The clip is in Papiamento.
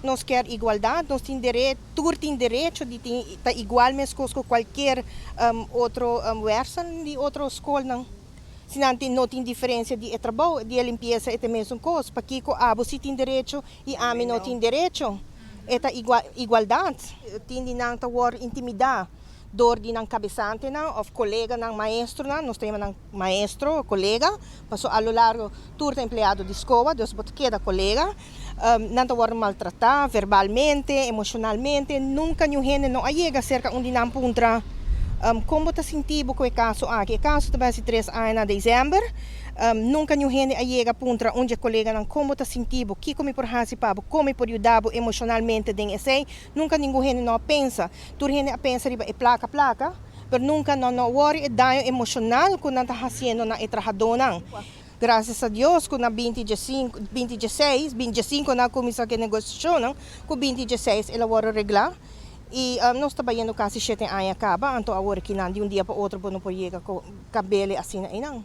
Nos kier igualdad, nos tin derecho, tur tin derecho di tin, ta igual mescos cu cualkier otro werkster di otro school. Si nan tin, no tin diferencia di trabou, di limpieza, e mesun cos. Pakico abo si tin derecho y ami no tin derecho? E ta igualdad. Tin di nan ta wordo intimida door di nan cabesante nan of colega nan, maestro nan. Nos tin nan maestro, colega, paso a lo largo tur empleado di scol, dus bo ta keda colega. Nan ta wordo maltrata verbalmente, emocionalmente. Nunca ningun hende no a yega cerca un di nan puntra con bo ta sinti cu e caso aki. E caso tambe 3 aña na december. Nunca ningun hende a yega puntra un di colega nan: "Con bo ta sinti? Kico mi por hasi pa bo? Con mi por yuda emocionalmente den esey?" Nunca ningun hende no a pensa. Tur hende a pensa riba e placa, placa, pero nunca no worry e daño emocional cu nan ta haciendo na e trahado nan. Gracias a Dios, cu na 2015, 2016, 25 nan a cuminsa cu negociacion, cu 2016 el a wordo regla. Y nos ta trahando casi 7 aña caba, anto awor cu nan di un dia pa otro no por yega cambi'e asina ey nan.